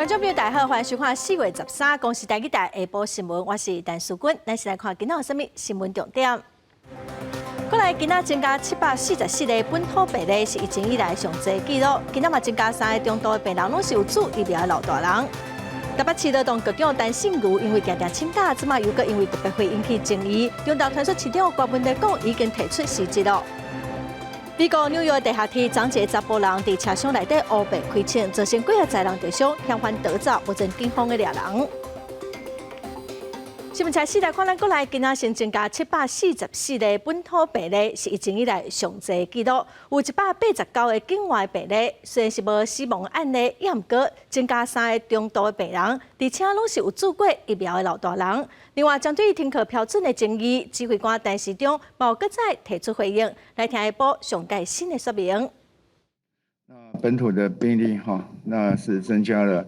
觀眾朋友大家好，歡迎收看4月13公視台語台下晡新聞，我是陳淑君。咱先來看今仔有啥物新聞重點。國內今仔增加744個本土病例，是疫情以來上濟紀錄。今仔嘛增加三個中度的病人，攏是有注疫苗的老大人。台北市勞動局長陳勝如因為定定請假，這馬又閣因為特別會引起爭議。中投傳出市長郭文的講已經提出辭職了。美國紐約地下鐵，昨一個查埔人佇車廂內底烏白開槍，造成幾仔載人受傷，嫌犯逃走，目前警方咧掠人。新聞開始來看，咱國內今仔新增加七百四十四例本土病例，是疫情以來上濟紀錄。有189個境外病例，雖然是無死亡案例，也毋過增加三個中度的病人，而且攏是有注過疫苗的老大人。另外，針對停課標準的爭議，指揮官陳時中嘛閣再提出回應，來聽下晡上蓋新的說明。本土的病例哈，那是增加了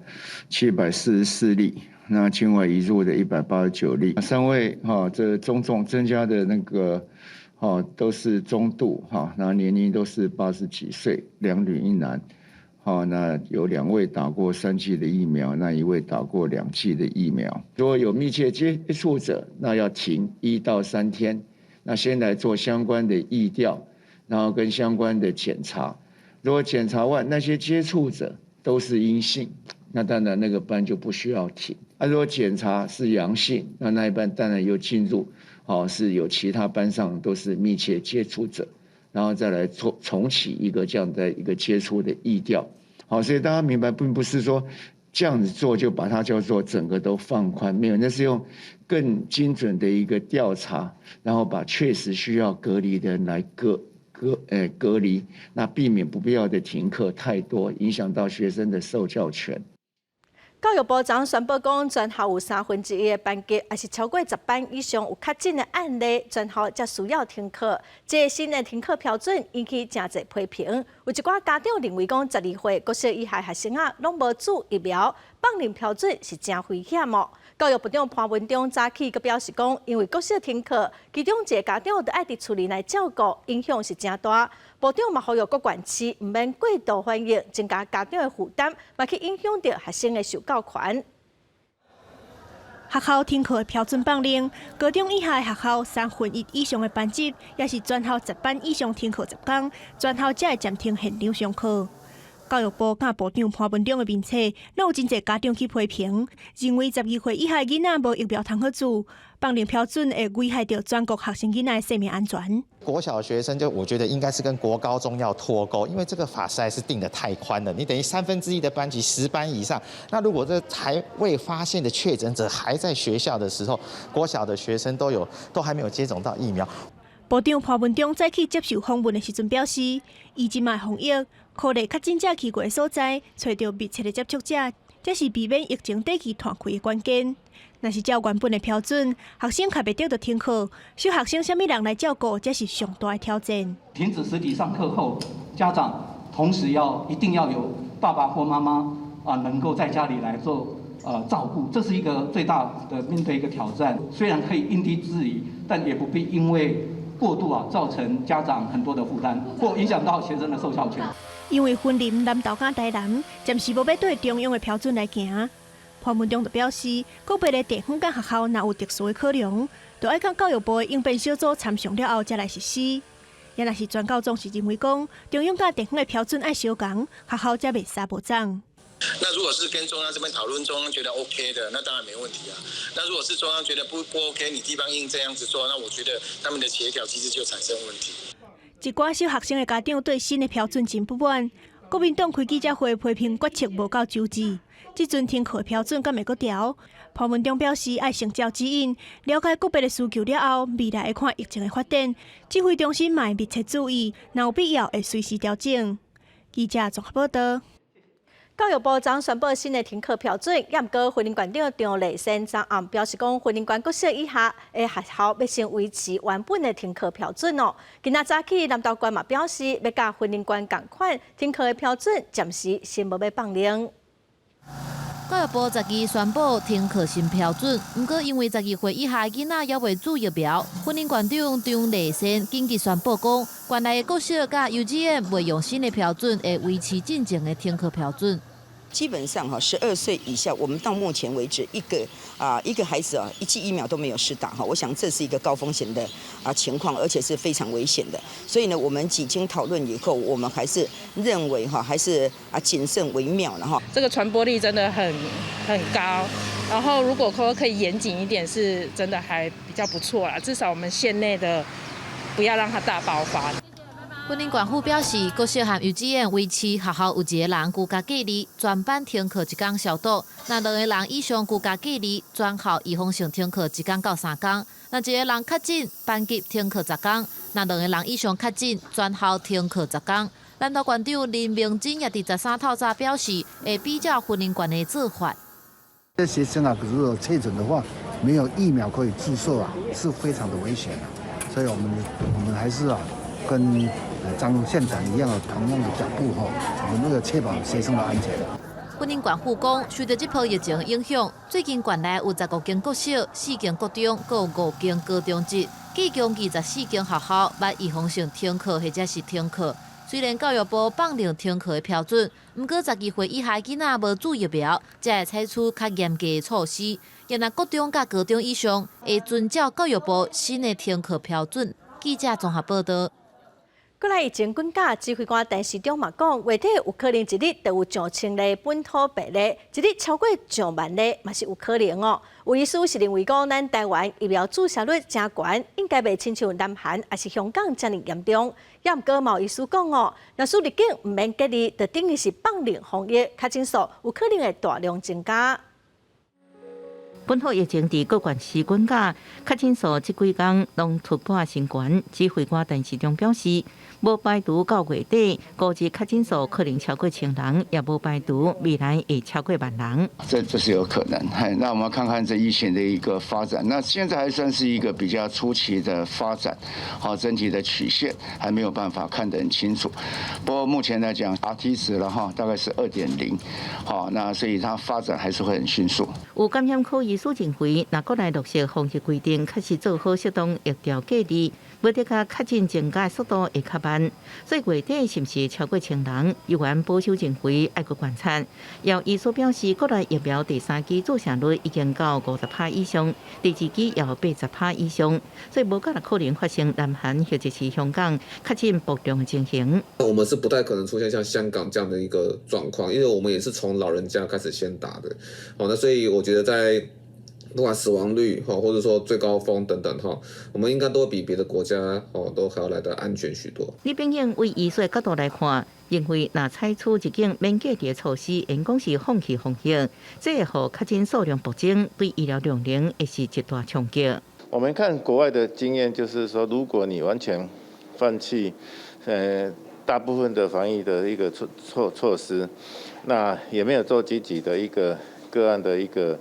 744例。那境外移入的189例，三位哈，這中重增加的那個，哈都是中度哈，那年齡都是80幾歲，兩女一男，好，那有兩位打過三劑的疫苗，那一位打過兩劑的疫苗。如果有密切接觸者，那要停1到3天，那先來做相關的疫調，然後跟相關的檢查。如果檢查完那些接觸者都是陰性，那當然那個班就不需要停。啊，如果檢查是陽性，那那一班當然又進入，哦，是有其他班上都是密切接觸者，然後再來重啟一個這樣的一個接觸的疫調。好，所以大家明白，並不是說這樣子做就把它叫做整個都放寬，沒有，那是用更精準的一個調查，然後把確實需要隔離的人來隔離，那避免不必要的停課太多，影響到學生的受教權。教育部昨宣布講，全校有三分之一的班級，抑是超過10班以上有確診的案例，全校才需要停課。這個新的停課標準引起誠濟批評，有一寡家長認為講，12歲國小以下學生仔攏無注疫苗，放任標準是誠危險哦。教育部長潘文忠早起閣表示講，因為國小停課，其中一個家長著愛佇厝裡來照顧，影響是誠大。部長嘛呼籲各縣市毋免過度反應，增加家長的負擔，嘛去影響著學生的受教權。學校停課的標準放任，高中以下的學校三分一以上的班級，抑是全校十班以上停課10工，全校才會暫停現場上課。教育部佮部長潘文忠的面冊，攏有真濟家長去批評，認為12歲以下囡仔無疫苗通好注，放任標準會危害著全國學生囡仔的生命安全。國小學生就我覺得應該是跟國高中要脫鈎，因為這個法實在是定得太寬了。你等於三分之一的班級10班以上，那如果這還未發現的確診者還在學校的時候，國小的學生都還沒有接種到疫苗。部長潘文忠早起接受訪問的時陣表示，以這擺防疫，鼓勵確診者去過的所在，揣著密切的接觸者，這是避免疫情短期傳開的關鍵。若是照原本的標準，學生較袂著就停課，小學生啥物人來照顧，這是上大的挑戰。停止實體上課後，家長同時要一定要有爸爸或媽媽啊，能夠在家裡來做照顧，這是一個最大的面對一個挑戰。雖然可以因地制宜，但也不必因為過度啊，造成家長很多的負擔，或影響到學生的受教權。因為雲林南投佮台南暫時無欲對中央的標準來行，潘文忠就表示，個別的地方佮學校若有特殊的考量，就愛佮教育部的應變小組參詳了後，才來實施。也若是全教總是認為講，中央佮地方的標準愛相仝，學校才袂相無仝。那如果是跟中央這邊討論，中央覺得 OK 的，那當然沒問題啊。那如果是中央覺得不 OK，你地方硬這樣子做，那我覺得他們的協調機制就產生問題。一寡小學生的家長對新的標準真不滿，國民黨開記者會批評決策無夠周至，這陣停課標準敢會閣調？潘文忠表示，愛先照指引，了解個別的需求了後，未來會看疫情的發展，指揮中心嘛會密切注意，若有必要會隨時調整。記者綜合報道。教育部昨宣布新的停課標準，也毋過雲林縣長張麗善昨暗表示講，雲林縣國小以下的學校欲先維持原本的停課標準哦。今仔早起南投縣嘛表示，欲佮雲林縣仝款停課的標準，暫時先無欲放任。教育部12宣布停課新標準，毋過因為12歲以下囡仔猶未注疫苗，雲林縣長張麗善緊急宣布講，縣內的國小佮幼稚園袂用新的標準，會維持進前的停課標準。基本上哈，12歲以下，我們到目前為止一個孩子啊一劑疫苗都沒有施打哈，我想這是一個高風險的情況，而且是非常危險的。所以呢，我們幾經討論以後，我們還是認為哈，還是謹慎為妙了哈。這個傳播力真的很高，然後如果說可以嚴謹一點，是真的還比較不錯啦。至少我們縣內的不要讓它大爆發。雲林縣府表示，國小和幼稚園維持學校有一个人居家隔離，全班停課一工消毒；若兩个人以上居家隔離，全校預防性停課一工到三工；若一个人確診，班級停課10工；若兩个人以上確診，全校停課十工。南投縣長林明珍也佇13透早表示，會比照雲林縣的做法。這學生啊，如果確診的話，沒有疫苗可以注射啊，是非常的危險的。所以我們還是啊，跟張縣長一樣的同樣的腳步哈，我們為了確保學生的安全。雲林縣府講，受著這波疫情影響，最近縣內有15間國小、4間國中，閣有5間高中職，計共24間學校欲預防性停課或者是停課。雖然教育部放任停課的標準，毋過12歲以下囡仔無注疫苗，才會採取較嚴格的措施。若國中佮高中以上，會遵照教育部新的停課標準。記者綜合報道。過來疫情滾價，指揮官陳時中嘛講，月底有可能一日就有上千例本土病例，一日超過上萬例嘛是有可能哦。有醫師是認為講，咱台灣疫苗注射率誠懸，應該袂親像南韓抑是香港遮爾嚴重。也毋過嘛有醫師講哦，若是入境毋免隔離，就等於是放任防疫，確診數有可能會大量增加。本土疫情佇各縣市滾價，確診數這幾工攏突破新高。指揮官陳時中表示，無排除到月底，估計確診數可能超過千人，也無排除未來會超過萬人。這是有可能。那我們看看這疫情的一個發展。那現在還算是一個比較初期的發展，好，整體的曲線還沒有辦法看得很清楚。不過目前來講，RT 值了哈，大概是2.0，好，那所以它發展還是會很迅速。有感染科醫師認為，若國內落實防疫規定，確實做好適當疫調隔離，無得共確診增加速度會較慢。所以月底是毋是超過千人，猶原保守認為愛閣觀察。有醫師表示，國內疫苗第三劑注射率已經到50趴以上，第二劑也有80趴以上，所以無閣可能發生南韓或者是香港確診爆量的情形。我們是不太可能出現像香港這樣的一個狀況，因為我們也是從老人家開始先打的。好，那所以我覺得在不管死亡率哈，或者說最高峰等等哈，我們應該都比別的國家哦都還要來得安全許多。李炳英為醫師的角度來看，認為若採取入境免隔離的措施，應講是放棄防疫，這會予確診數量暴增，對醫療量能會是一大衝擊。我們看國外的經驗，就是說，如果你完全放棄，大部分的防疫的一個措施，那也沒有做積極的一個個案的一個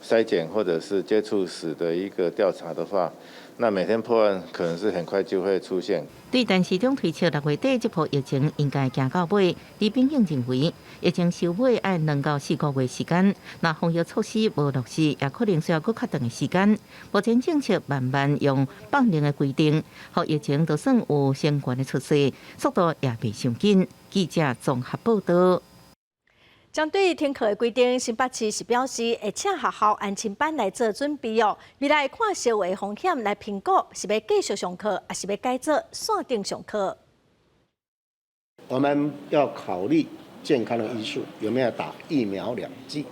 篩檢或者是接觸史的一個調查的話，那每天破案可能是很快就會出現。對陳時中推測6月底這波疫情應該行到尾，李炳英認為疫情收尾愛2到4個月時間，若防疫措施無落實，也可能需要閣較長的時間。目前政策慢慢用放任的規定，予疫情就算有相關的趨勢，速度也袂傷緊。記者綜合報道。針對停課的規定，新北市是表示會請學校安親班來做準備哦。未來看社會風險來評估，是欲繼續上課，抑是欲改做線頂上課。我們要考慮健康的因素，有沒有打疫苗兩劑，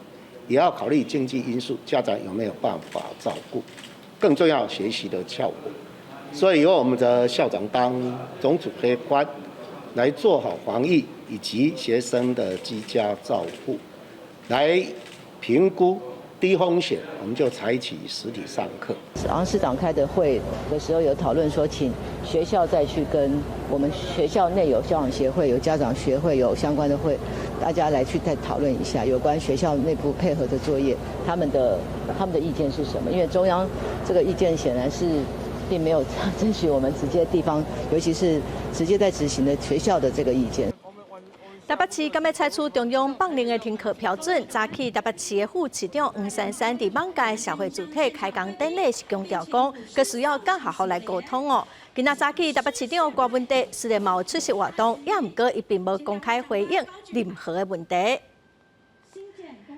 也要考慮經濟因素，家長有沒有辦法照顧，更重要學習的效果。所以由我們的校長當總指揮官，來做好防疫以及學生的居家照護，來評估低風險，我們就採取實體上課。好像市長開的會的時候有討論說，請學校再去跟我們學校內有校長協會、有家長學會、有相關的會，大家來去再討論一下有關學校內部配合的作業，他們的意見是什麼？因為中央這個意見顯然是並沒有爭取我們直接地方，尤其是直接在執行的學校的這個意見。台北市敢欲採取中央放任的停課標準，早起台北市的副市長黃珊珊佇網界社會主體開工典禮是強調講，閣需要佮學校來溝通哦。今仔早起台北市長柯文哲雖然嘛有出席活動，也毋過伊並無公開回應任何的問題。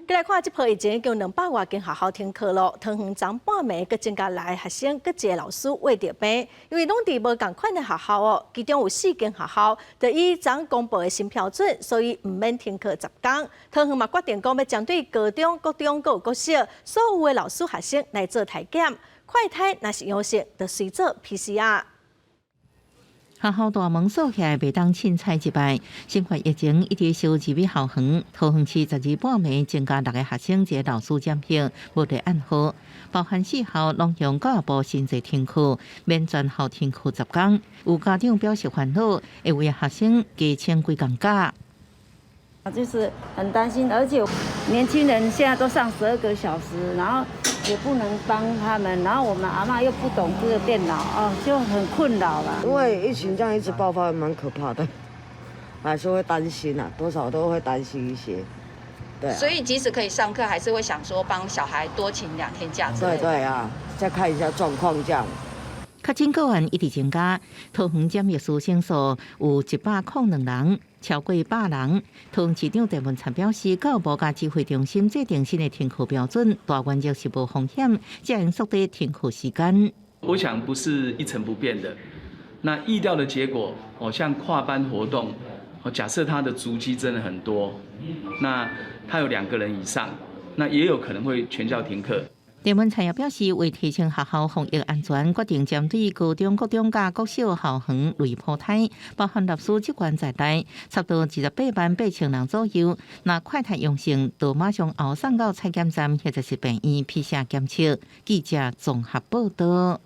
過來看，這波疫情已經200外間學校停課囉。桃園昨半暝閣增加六个學生，閣一个老師罹著病，因為攏佇無仝款的學校哦，其中有四間學校就依昨公布的新標準，所以毋免停課10工。桃園嘛決定講欲針對高中、國中、閣有國小所有的老師學生來做篩檢，快篩若是陽性，就隨做 PCR。學校大門鎖起來，袂當凊彩入來。新冠疫情一直燒入去校園，桃園市12半暝增加六个學生，一个老師染疫，無得按號。包含四校攏向教育部申請停課，免全校停課10工。有家長表示煩惱，會為學生加請幾工假。就是很擔心，而且年輕人現在都上12個小時，然後也不能幫他們，然後我們阿嬤又不懂這個電腦，哦，就很困擾啦。因為疫情這樣一直爆發，蠻可怕的，還是會擔心啊，多少都會擔心一些。對。所以即使可以上課，還是會想說幫小孩多請2天假。對對啊，再看一下狀況這樣。確診個案一直增加，桃園染疫師生數有102人，超過100人。桃園市長鄭文燦表示，教育部佮指揮中心制定新的停課標準，大原則是無風險，才會縮短停課時間。我想不是一成不變的。那疫調的結果，哦，像跨班活動，哦，假設他的足跡真的很多，那他有兩個人以上，那也有可能會全校停課。鄭文燦也表示，為提升學校防疫安全，決定針對高中、國中佮國小校園類普篩，包含老師職員在內，差不多28萬8千人左右。若快篩陽性，就馬上後送到採檢站或者是病院 PCR 檢測。記者綜合報道。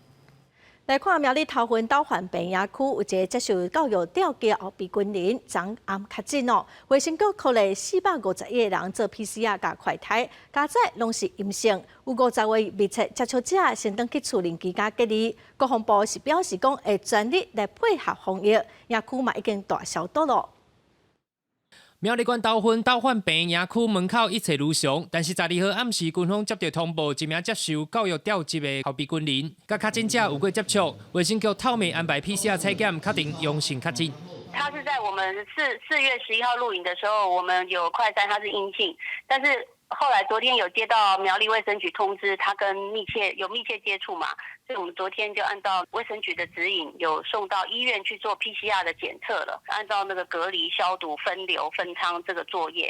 來看苗栗頭份斗環平野區有一个接受教育吊機後備軍人，昨暗確診哦。衛生局鼓勵451个人做 PCR 佮快篩，加載攏是陰性。有50位密切接觸者先轉去厝內居家隔離。國防部是表示講會全力來配合防疫，營區嘛已經大消毒囉。苗栗縣頭份斗煥坪營區門口一切如常，但是12號暗時軍方接到通報，一名接受教育調職的後備軍人，佮確診者有過接觸，衛生局透暝安排 PCR 採檢，確定陽性確診。他是在我們4月11號錄影的時候，我們有快篩，他是陰性，但是後來昨天有接到苗栗衛生局通知，他跟有密切接觸嘛，所以我們昨天就按照衛生局的指引，有送到醫院去做 PCR 的檢測了，按照那個隔離、消毒、分流、分艙這個作業。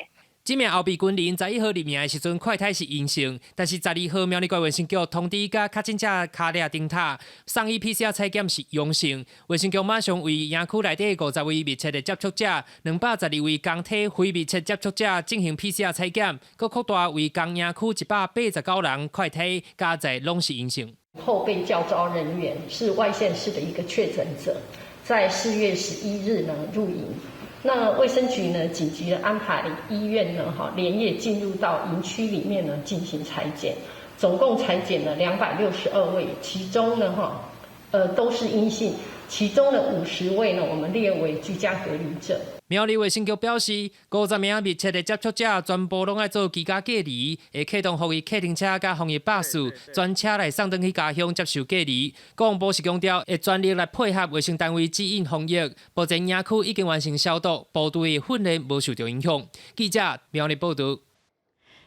這名後備軍人11號入營的時陣，快篩是陰性，但是12號苗栗縣衛生局通知佮確診者跤掠燈塔，送醫 PCR 採檢是陽性，衛生局馬上為營區內底50位密切的接觸者，212位共體非密切接觸者進行 PCR 採檢，閣擴大為共營區189人快篩，加載攏是陰性。後備教召人員是外縣市的一個確診者，在4月11日呢入營。那衛生局呢緊急的安排醫院呢，哈連夜進入到營區裡面呢進行採檢，總共採檢了262位，其中呢，哈，都是陰性，其中的50位呢，我們列為居家隔離者。苗栗衛生局表示，50名密切的接觸者全部攏愛做居家隔離，會啟動防疫客運車佮防疫巴士專車來送轉去家鄉接受隔離。國防部是強調，會全力來配合衛生單位指引防疫。目前營區已經完成消毒，部隊的訓練無受著影響。記者苗栗報導。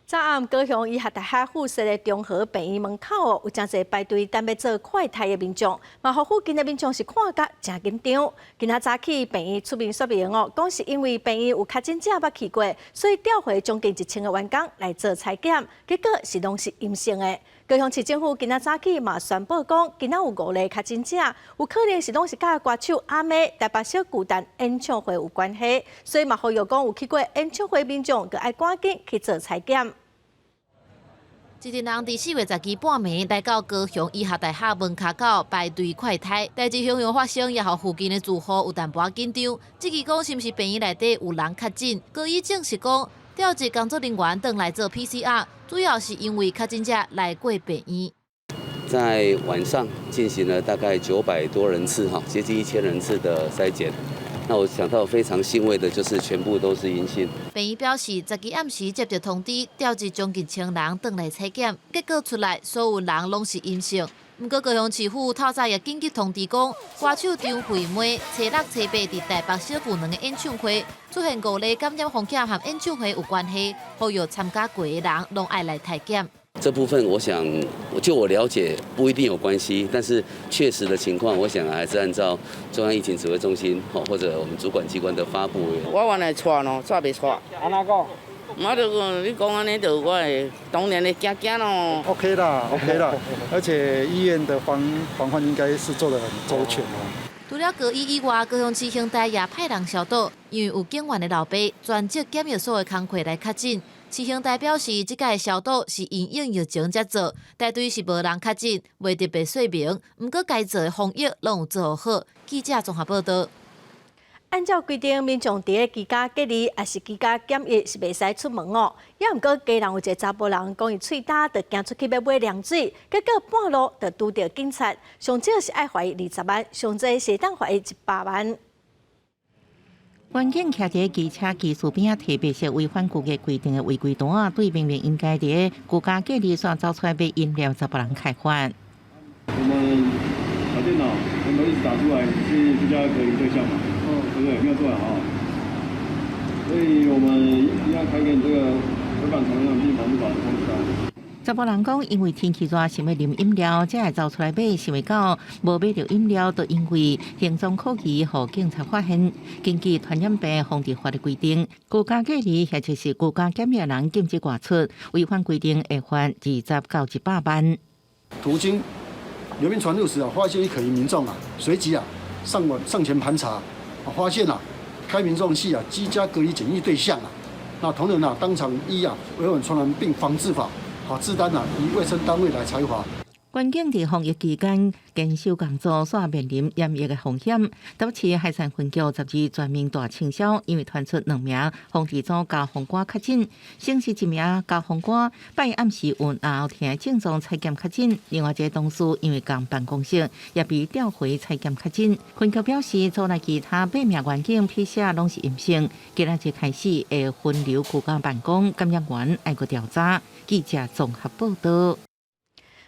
昨暗高雄醫學大學附設的中和病院門口哦，有誠濟排隊等欲做快篩的民眾，嘛，予附近的民眾是看甲誠緊張。今仔早起病院出面說明哦，講是因為病院有確診者捌去過，所以調回將近1000個員工來做採檢，結果是攏是陰性的。高雄市政府今仔早起嘛宣布講，今仔有五例確診者，有可能是攏是佮歌手阿妹台北小巨蛋演唱會有關係，所以嘛呼籲講有去過演唱會民眾，閣愛趕緊去做採檢。一陣人佇4月12半暝來到高雄醫學大學門跤口排隊快篩，代誌雄雄發生，也予附近的住戶有淡薄仔緊張。質疑講是毋是病院內底有人確診？高醫證實講，調集工作人員轉來做 PCR，主要是因為確診者來過病院。在晚上進行了大概900多人次哈，接近1000人次的篩檢。那我想到非常欣慰的就是全部都是陰性。病院表示，12暗時接到通知，調集將近千人轉來採檢，結果出來所有人攏是陰性。毋過高雄市府透早也緊急通知講，歌手張惠妹初六、初八佇台北小巨蛋的演唱會出現五例感染風險，和演唱會有關係，呼籲參加過的人攏愛來篩檢。這部分我想，就我了解不一定有關係，但是確實的情況，我想還是按照中央疫情指揮中心或者我們主管機關的發布。我原來帶咯，帶袂帶？按怎講？我就講你講按呢，就我會當然會驚驚咯。 OK 啦，OK 啦，而且醫院的防範應該是做得很周全哦。除了高醫以外，高雄市刑大也派人消毒，因為有警員的老爸專職檢疫所的工課來確診。市刑大表示，這擺消毒是因應疫情才做，帶隊是無人確診，袂特別說明。毋過該做的防疫攏有做好。記者綜合報道。按照規定，民眾佇咧居家隔離，抑是居家檢疫是袂使出門哦。也毋過，基隆有一个查埔人講，伊喙焦就行出去欲買涼水，結果半路就拄著警察，上少是愛罰伊20萬，上濟是會當罰伊100萬。員警徛佇機車技師邊仔，提白色違反居家規定的違規單，對明明應該佇居家隔離所走出來買飲料，查埔人開罰。我們打電腦，我們一直打出來，是居家隔離對象嘛？嗯，對不對？沒有錯啊。所以我們一樣開給你這個違反傳染病防治法的通知單。查埔人講，因為天氣熱，想欲啉飲料，才會走出來買，想袂到無買著飲料，就因為行蹤可疑，予警察發現。根據傳染病防治法的規定，居家隔離或者是居家檢疫人禁止外出，違反規定會罰20到100萬。途經流民傳入時啊，發現一可疑民眾啊，隨即啊上網上前盤查，發現啊該民眾係啊居家隔離檢疫對象啊，那同仁啊當場依啊違反傳染病防治法。好，自單啊，以衛生單位來裁罰。員警佇防疫期間堅守工作，煞面臨染疫的風險。台北市海山分局12全面大清消，因為傳出兩名防治組交防官確診，先是一名交防官拜暗時有喉疼症狀採檢確診，另外一個同事因為仝辦公室也被調回採檢確診。分局表示，組內其他八名員警 PCR 攏是陰性，今仔日開始會分流居家辦公，感染源愛閣調查。記者綜合報道。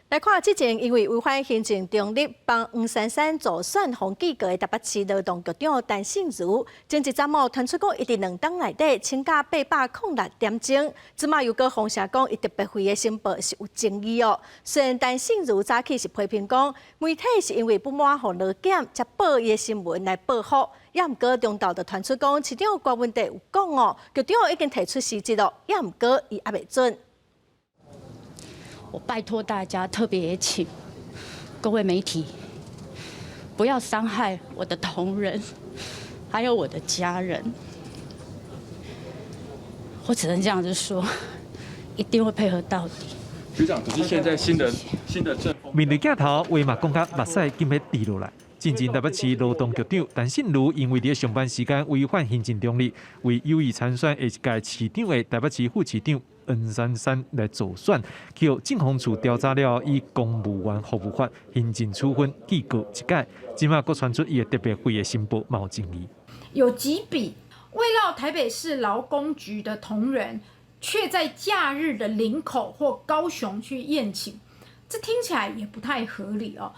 來看，之前因為違反行政中立，幫黃珊珊助選予警告的台北市勞動局長陳幸妤，前一陣仔傳出講，伊佇2冬內底請假806點鐘，這馬又閣放聲講，伊特別費的申報是有爭議哦。雖然陳幸妤早起是批評講，媒體是因為不滿予勞檢才報伊的新聞來報復，也毋過中晝就傳出講，市長郭文帝有講哦，局長已經提出辭職咯，也毋過伊猶未准。我拜託大家，特別也請各位媒體，不要傷害我的同仁，還有我的家人。我只能這樣子說，一定會配合到底。局長，可是現在新的政面對鏡頭，話嘛講甲目屎緊欲滴落來。進前台北市勞動局長陳幸妤因為佇上班時間違反行政中立，為有意參選下一屆市長的台北市副市長黃珊珊來助選，去予政風處調查了，以公務員服務法行政處分記過一改，這馬閣傳出伊的特別費的申報嘛有爭議。有幾筆慰勞台北市勞工局的同仁，卻在假日的林口或高雄去宴請，這聽起來也不太合理哦。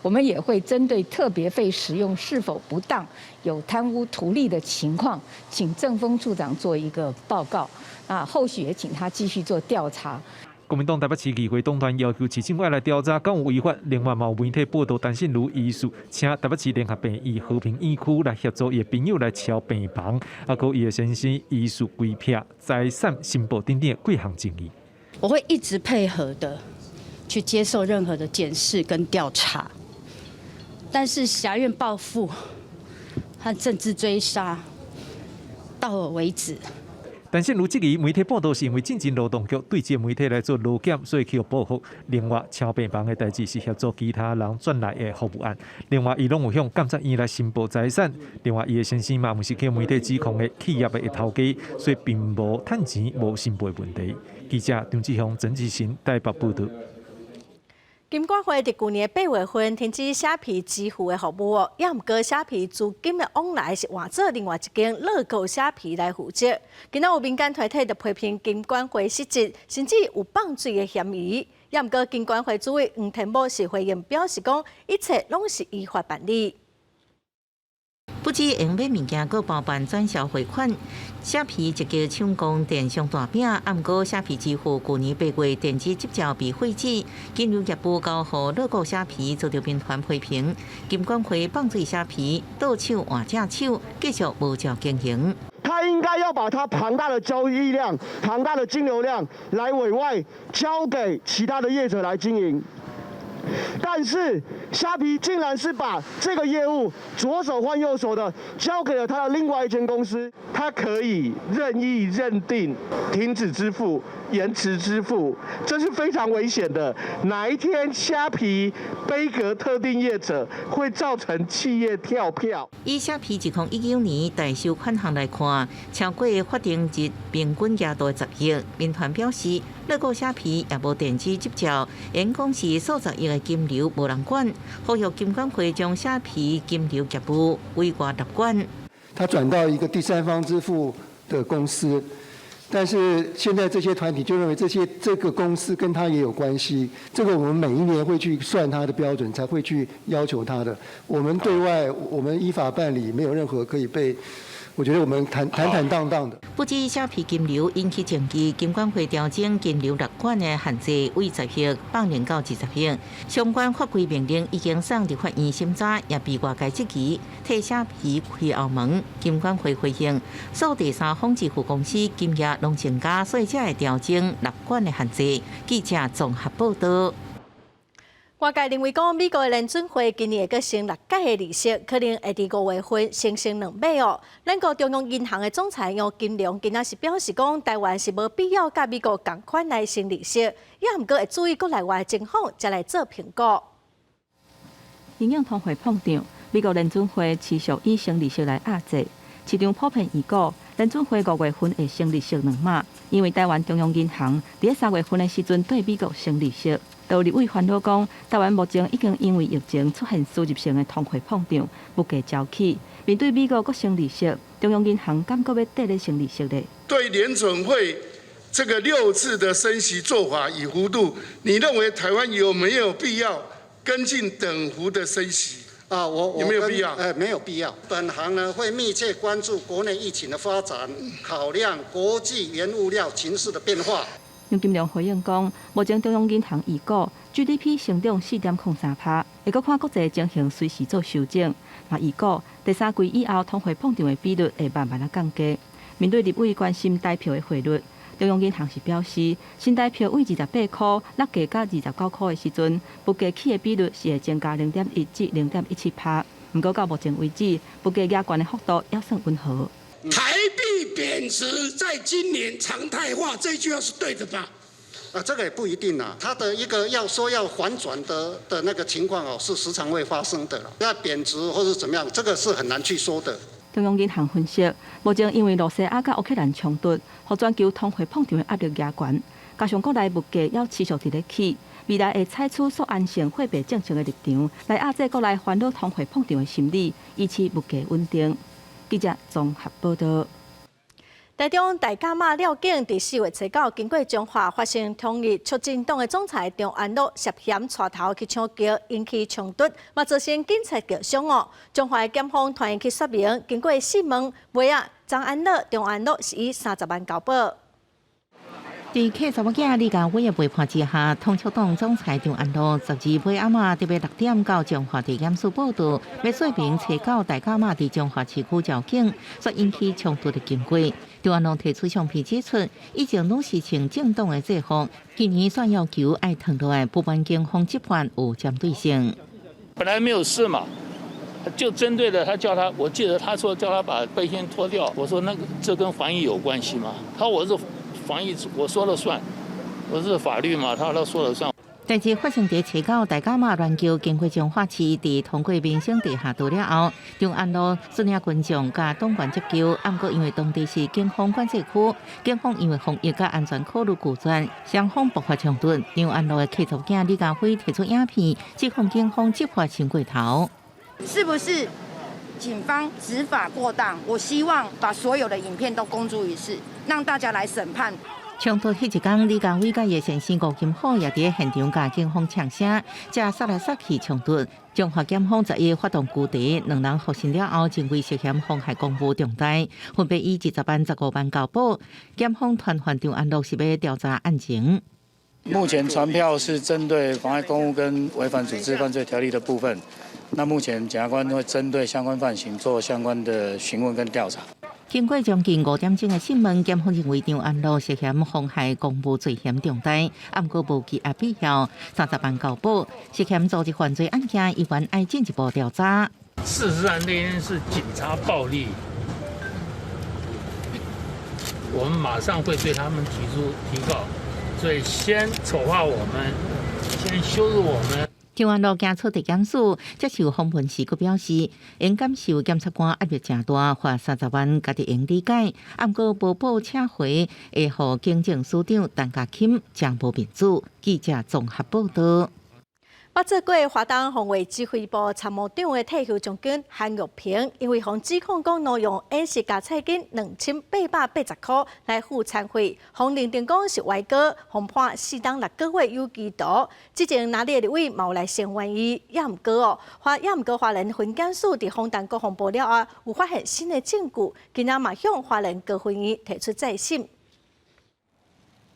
我們也會針對特別費使用是否不當、有貪污圖利的情況，請政風處長做一個報告。啊，後續也請他繼續做調查。國民黨台北市議會黨團要求市政府來調查，敢有違法。另外，嘛有媒體報道，陳幸妤疑似請台北市聯合病院和平院區來協助伊的朋友來抄病房，啊，閣伊的先生疑似規避財產申報等等幾項爭議。我會一直配合的去接受任何的檢視跟調查，但是挾怨報復和政治追殺到我為止。陳幸妤質疑媒體報道是因為進前勞動局對這媒體來做勞檢，所以去予報復。另外，抄病房的代誌是協助其他人轉來的服務案。另外，伊攏有向監察院來申報財產。另外，伊的先生嘛，毋是去媒體指控的企業的頭家，所以並無趁錢無申報的問題。記者張志雄、陳志新台北報道。金管會佇舊年8月份停止蝦皮支付的服務哦，也毋過蝦皮資金的往來是換做另外一間樂購蝦皮來負責。今仔有民間團體就批評金管會失職，甚至有放水的嫌疑。也毋過金管會主委黃天牧是回應表示講，一切攏是依法辦理。不止用買物件，閣包辦轉銷匯款。蝦皮積極搶攻電商大餅，啊，毋過蝦皮支付舊年8月電子執照被廢止，金融業務交予樂購蝦皮，遭著民團批評。金管會放水蝦皮，倒手換正手，繼續無照經營。他應該要把他龐大的交易量、龐大的金流量來委外交給其他的業者來經營。但是蝦皮竟然是把這個業務左手換右手的交給了他的另外一間公司，他可以任意認定停止支付、延遲支付，這是非常危險的。哪一天蝦皮杯葛特定業者，會造成企業跳票。以蝦皮2019年代收款項來看，超過法定日平均額度10億。民團表示，樂購蝦皮也無電子執照，因公司數十億的金流無人管，呼籲金管會將蝦皮金流業務委外納管。他轉到一個第三方支付的公司，但是現在這些團體就認為這個公司跟他也有關係。這個我們每一年會去算他的標準，才會去要求他的。我們對外，我們依法辦理，沒有任何可以被。我覺得我們坦坦坦蕩蕩的。不止蝦皮金流引起爭議，金管會調整金流納管的限制，為10億放寬到20億。相關法規命令已經送立法院審查，也被外界質疑替蝦皮開後門。金管會回應，所有第三方支付公司金額攏增加，所以才會調整納管的限制。記者綜合報道。外界認為講，美國的聯準會今年會閣升六屆的利息，可能會佇5月份先升兩碼哦。咱國中央銀行的總裁楊金龍今仔是表示講，台灣是無必要佮美國仝款來升利息，也毋過會注意國內外情況，才來做評估。因應通貨膨脹，美國聯準會持續以升利息來壓制。市場普遍預估，聯準會5月份會升利息兩碼，因為台灣中央銀行佇3月份的時陣對美國升利息。有立委煩惱講，台灣目前已經因為疫情出現輸入性的通貨膨脹，物價飆起。面對美國閣升利息，中央銀行敢閣欲綴咧升利息咧？對聯準會這個六次的升息做法與幅度，你認為台灣有沒有必要跟進等幅的升息？啊，我有沒有必要？沒有必要。本行呢會密切關注國內疫情的發展，考量國際原物料情勢的變化。楊金龍回應講，目前中央銀行預估 GDP 成長4.03%，會閣看國際情形隨時做修正。嘛預估第三季以後通貨膨脹的比率會慢慢仔降低。面對立委關心台票的匯率，中央銀行是表示，新台票為28塊落價到29塊的時陣，物價起的比率是會增加0.1至0.17%。毋過到目前為止，物價加懸的幅度猶算溫和。台幣貶值在今年常態化，這句話是對的吧？啊，這個也不一定啊。它的一個要說要反轉的那個情況哦，是時常會發生的啦。要貶值或者怎麼樣，這個是很難去說的。中央銀行分析，目前因為羅西亞佮烏克蘭衝突，予全球通貨膨脹的壓力加懸，加上國內物價猶持續佇咧起，未來會採取速安性貨幣政策的立場，來壓制國內煩惱通貨膨脹的心理，維持物價穩定。記者綜合報道。台中大甲媽廟境佇4月初9，經過彰化發生統一促進黨的總裁張安樂涉嫌帶頭去搶轎，引起衝突，嘛造成警察受傷哦。彰化的檢方傳伊去說明，經過訊問，尾仔張安樂、張安樂是以30萬交保。佇客查某囝李家偉的陪伴之下，統促黨總裁張安樂12尾暗暝特別6點到彰化地檢署報到，欲說明初九大甲媽佇彰化市區醮境所引起衝突的經過。張安樂提出相片指出，以前攏是穿政黨的制服，今年煞要求愛脫落來，不滿警方執法有針對性。本來沒有事嘛，就針對了他，叫他，我記得他說叫他把背心脫掉，我說那個這跟防疫有關係嗎？他說我是防疫，我說了算，我是法律嘛，他說了算。代誌發生佇初九大甲媽鸞橋經過彰化市，佇通過民生地下道了後，張安樂率領群眾佮黨員接救，毋過因為當地是警方管制區，警方因為防疫佮安全考慮拒絕，雙方爆發衝突。張安樂的契查囝李家輝提出影片，指控警方執法傷過頭。是不是警方執法過當？我希望把所有的影片都公諸於世，讓大家來審判。衝突彼一工，李家偉佮伊先生吳金虎也佇現場共警方嗆聲，才殺來殺去衝突。彰化檢方11發動拘提，兩人獲審了後，認為涉嫌妨害公務重大，分別以20萬、15萬交保。檢方傳喚張安樂是欲調查案情。目前傳票是針對妨礙公務跟違反組織犯罪條例的部分。那目前檢察官會針對相關犯行做相關的詢問跟調查。經過將近5點鐘的審問，檢方認為張安樂涉嫌妨害公務罪嫌重大，毋過無羈押必要，30萬交保，涉嫌組織犯罪案件，依然愛進一步調查。事實上，那天是警察暴力，我們馬上會對他們提出提告，所以先醜化我們，先羞辱我們。張安樂行出地檢署接受訪問時，閣表示，𪜶感受檢察官壓力誠大，罰30萬，家己會理解。毋過無報請回，會予警政署長陳家欽誠無面子。記者綜合報道。捌做過華東防衛指揮部參謀長的退休將軍韓玉平，因為予指控講挪用宴席加菜金2880塊來付餐費，予認定講是歪告，予判4冬6個月有期徒。之前哪裡的立委嘛有來聲援伊，也毋過哦，也毋過花蓮分檢署佇訪談國防部了後，有發現新的證據，今仔嘛向花蓮高分院提出再審。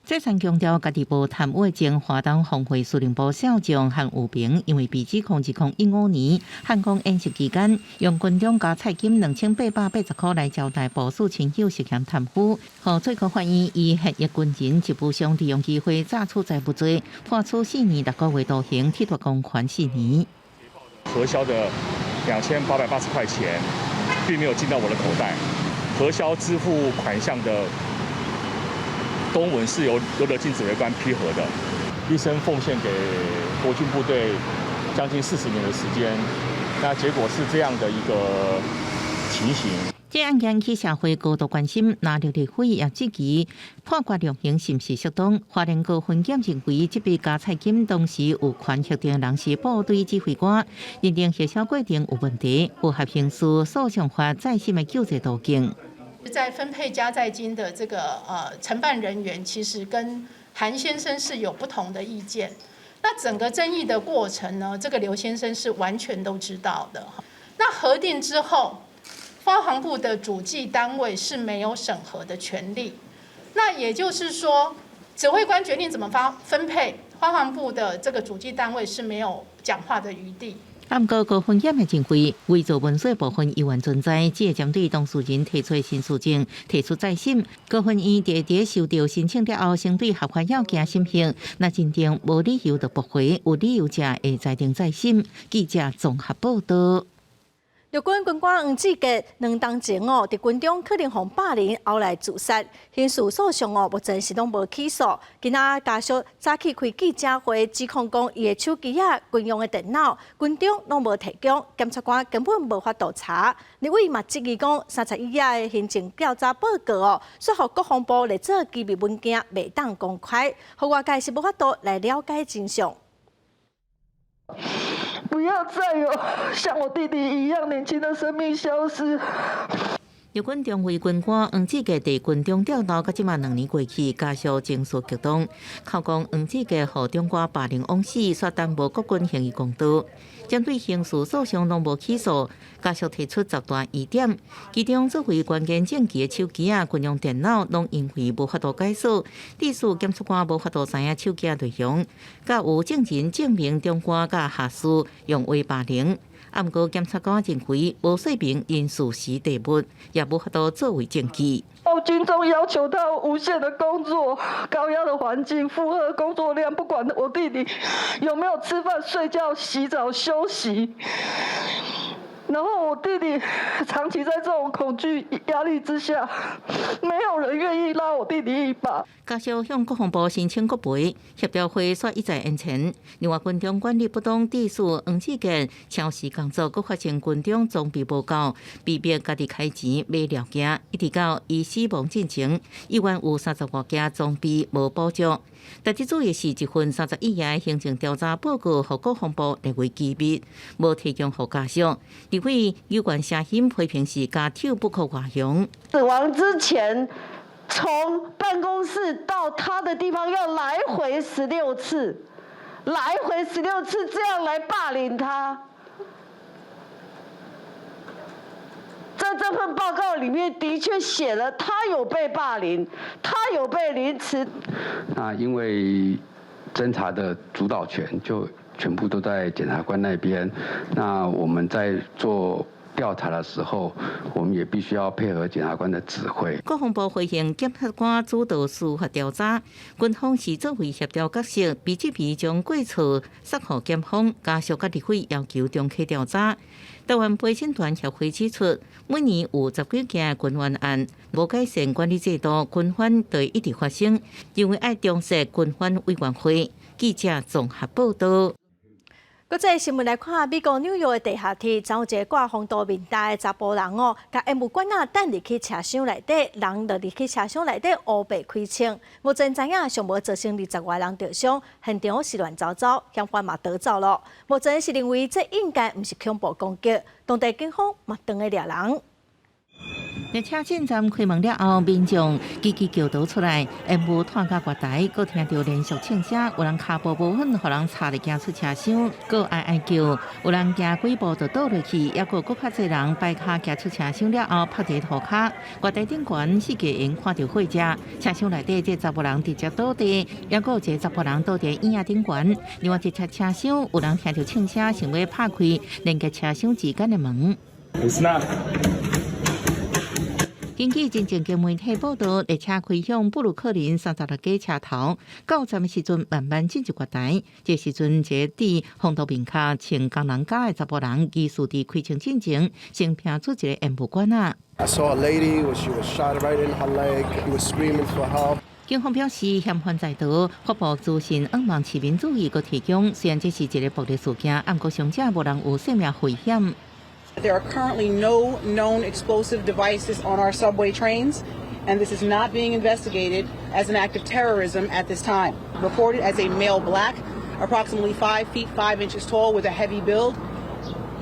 再三強調家己無貪污的前華東防衛司令部少將韓玉平，因為被指控2015年漢光演習期間，用軍中加菜金2880塊來招待部屬親友涉嫌貪污，予最高法院以現役軍人職務上利用機會詐取財物罪，判處4年6個月徒刑，剝奪公權4年。核銷的2880塊錢，並沒有進到我的口袋，核銷支付款項的公文是由劉德進指揮官批核的，一生奉獻給國軍部隊將近40年的時間，那結果是這樣的一個情形。這案件引起社會高度關心，藍綠立委也質疑判決量刑是毋是適當。花蓮高分檢認為，這筆加菜金當時有權核定人是部隊指揮官，認定核銷過程有問題，符合刑事訴訟法再審的救濟途徑。在分配加菜金的這個承辦人員，其實跟韓先生是有不同的意見。那整個爭議的過程呢，這個劉先生是完全都知道的。那核定之後，發防部的主計單位是沒有審核的權利。那也就是說，指揮官決定怎麼發分配，發防部的這個主計單位是沒有講話的餘地。毋過高分檢的認為，偽造文書部分依然存在，只會針對當事人提出新事證，提出再審。高分院佇收到申請了後，先對合法要件審核，若認定無理由就駁回，有理由者會裁定再審。記者綜合報道。陸軍軍官黃志傑2冬前哦，佇軍中可能予霸凌，後來自殺，刑事訴訟哦，目前是攏無起訴。今仔家屬早起開記者會，指控講伊的手機仔、軍用的電腦、軍中攏無提供，檢察官根本無法度查。立委嘛質疑講，31頁的行政調查報告哦，說予國防部來做機密文件，袂當公開，予外界是無法度來了解真相。不要再有像我弟弟一樣年輕的生命消失。陸軍中尉軍官黃志傑佇軍中調到，到這馬2年過去，家屬情緒激動，口講黃志傑予長官霸凌枉死，煞耽誤國軍行醫公道。針對刑事訴訟攏無起訴，家屬提出10大疑點，其中作為關鍵證據的手機仔、軍用電腦，攏因為無法度解鎖，致使檢察官無法度知影手機內容，佮有證人證明長官佮下屬用話霸凌。毋過檢察官認為無說明𪜶事實地物，也無法度作為證據。軍中要求他無限的工作、高壓的環境、負荷工作量，不管我弟弟有沒有吃飯、睡覺、洗澡、休息，然後我弟弟長期在這種恐懼壓力之下，沒有人願意拉我弟弟一把。家屬向國防部申請國賠，協調會煞一再延遲。另外，軍中管理不當致使黃志傑超時工作，閣發生軍中裝備無夠，被迫家己開錢買料件，一直到伊死亡進前，依然有30外件裝備無補足。特別注意是一份31頁行政調查報告，予國防部列為機密，無提供予家屬。立委有關聲音批評是加手不可外揚。死亡之前，從辦公室到他的地方要來回十六次，來回十六次這樣來霸凌他。在這份報告裡面的確寫了，他有被霸凌，他有被凌遲。那因為偵查的主導權就全部都在檢察官那邊，那我們在做調查的時候，我們也必須要配合檢察官的指揮。國防部回應檢察官主導司法調查，軍方是作為協調角色，BGP 將過錯釋予檢方，家屬佮立委要求重啟調查。台灣陪審團協會指出，每年有10幾件軍冤案，無改善管理制度，軍犯就會一直發生，認為愛重設軍犯委員會。記者綜合報道。國際新聞來看，美國紐約的地下鐵，昨有一个掛防毒面罩的查埔人哦，共煙霧管仔擲入去車廂內底，人落入去車廂內底烏白開槍，目前知影上無造成20外人著傷，現場是亂糟糟，嫌犯嘛逃走囉。目前是認為這應該毋是恐怖攻擊，當地警方嘛當咧掠人。列車進站開門了後，民眾吱吱叫逃出來，煙霧湠到月台，閣聽著連續槍聲，有人跤步無穩，予人插咧行出車廂，閣哀哀叫，有人行幾步就倒落去，猶閣閣較濟人擺跤行出車廂了後，趴佇塗跤。月台頂懸四個人看著火車，車廂內底這查埔人直接倒地，猶閣有一個查埔人倒佇椅仔頂懸。另外一節車廂有人聽著槍聲，想欲拍開連結車廂之間的門。根據真正嘅媒體報道，列車開向布魯克林36街車頭，到站的時陣慢慢進入月台。這時陣，一個戴防毒面罩、穿工人甲的查埔人，疑似佇開槍進前，先拚出一个煙霧管仔。 I saw a lady, she was shot right in her leg. She was screaming for help. 警方表示，嫌犯在逃，發布資訊，向望市民注意，閣提供。雖然這是一个暴力事件，毋過傷者無人有生命危險。 There are currently no known explosive devices on our subway trains, and this is not being investigated as an act of terrorism at this time. Reported as a male black, approximately 5 feet 5 inches tall with a heavy build.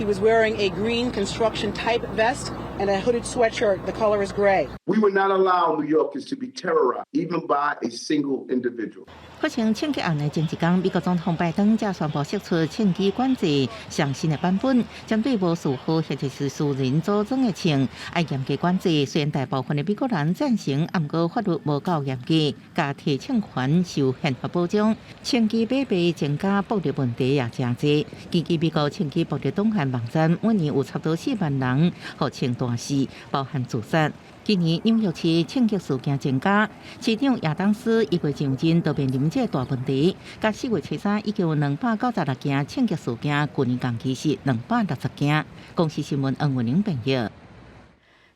He was wearing a green construction type vest and a hooded sweatshirt. The color is gray. We would not allow New Yorkers to be terrorized, even by a single individual. 發生槍擊案的前一工，美國總統拜登才宣布釋出槍支管制上新的版本，針對無序號或者是私人組裝的槍，愛嚴格管制。雖然大部分的美國人贊成，毋過法律無夠嚴格，共提槍權受憲法保障。槍支買賣增加暴力問題也誠濟。根據美國槍支暴力檔案網站，每年有差不多4萬人予槍彈死，包含自殺。今年紐約市槍擊事件增加，市長亞當斯一月上任就面臨這個大問題。佮4月初三已經有296件槍擊事件，舊年同期是260件。公視新聞黃文玲編譯。